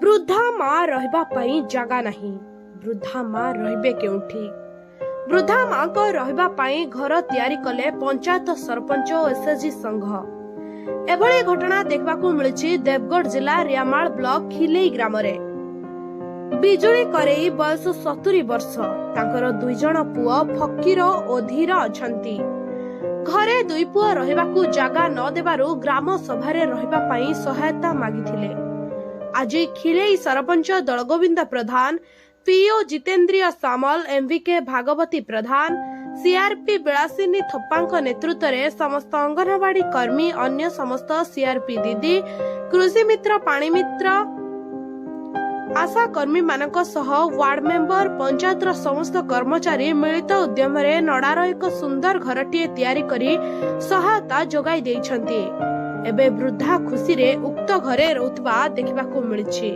ବୃଦ୍ଧା ମା ରହିବା ପାଇଁ ଜାଗା ନାହିଁ। ବୃଦ୍ଧା ମା ରହିବେ କେଉଁଠି? ବୃଦ୍ଧା ମାଙ୍କ ରହିବା ପାଇଁ ଘର ତିଆରି କଲେ ପଞ୍ଚାୟତ ସରପଞ୍ଚ ଓ ଏସ୍ଏଚ୍ଜି ସଂଘ। ଏଭଳି ଘଟଣା ଦେଖିବାକୁ ମିଳିଛି ଦେବଗଡ଼ ଜିଲ୍ଲା ରିଆମାଳ ବ୍ଲକ ଖିଲେଇ ଗ୍ରାମରେ। ବିଜୁଳି କରେଇ, ବୟସ 70 ବର୍ଷ, ତାଙ୍କର ଦୁଇ ଜଣ ପୁଅ ଫକୀର ଓ ଧୀର ଅଛନ୍ତି। ଘରେ ଦୁଇ ପୁଅ ରହିବାକୁ ଜାଗା ନ ଦେବାରୁ ଗ୍ରାମ ସଭାରେ ରହିବା ପାଇଁ ସହାୟତା ମାଗିଥିଲେ। ଆଜି ଖିଲେଇ ସରପଞ୍ଚ ଦଳଗୋବିନ୍ଦ ପ୍ରଧାନ, ପିଓ ଜିତେନ୍ଦ୍ରିୟ ସାମଲ, ଏମଭିକେ ଭାଗବତୀ ପ୍ରଧାନ, ସିଆରପି ବିଳାସିନୀ ଥପ୍ପାଙ୍କ ନେତୃତ୍ୱରେ ସମସ୍ତ ଅଙ୍ଗନବାଡି କର୍ମୀ, ଅନ୍ୟ ସମସ୍ତ ସିଆରପି ଦିଦି, କୃଷି ମିତ୍ର, ପାଣି ମିତ୍ର, ଆଶା କର୍ମୀମାନଙ୍କ ସହ ୱାର୍ଡ ମେମ୍ବର, ପଞ୍ଚାୟତର ସମସ୍ତ କର୍ମଚାରୀ ମିଳିତ ଉଦ୍ୟମରେ ନଡ଼ାର ଏକ ସୁନ୍ଦର ଘରଟିଏ ତିଆରି କରି ସହାୟତା ଯୋଗାଇ ଦେଇଛନ୍ତି। ଏବେ ବୃଦ୍ଧା ଖୁସିରେ ଉକ୍ତ ଘରେ ରହୁଥିବା ଦେଖିବାକୁ ମିଳିଛି।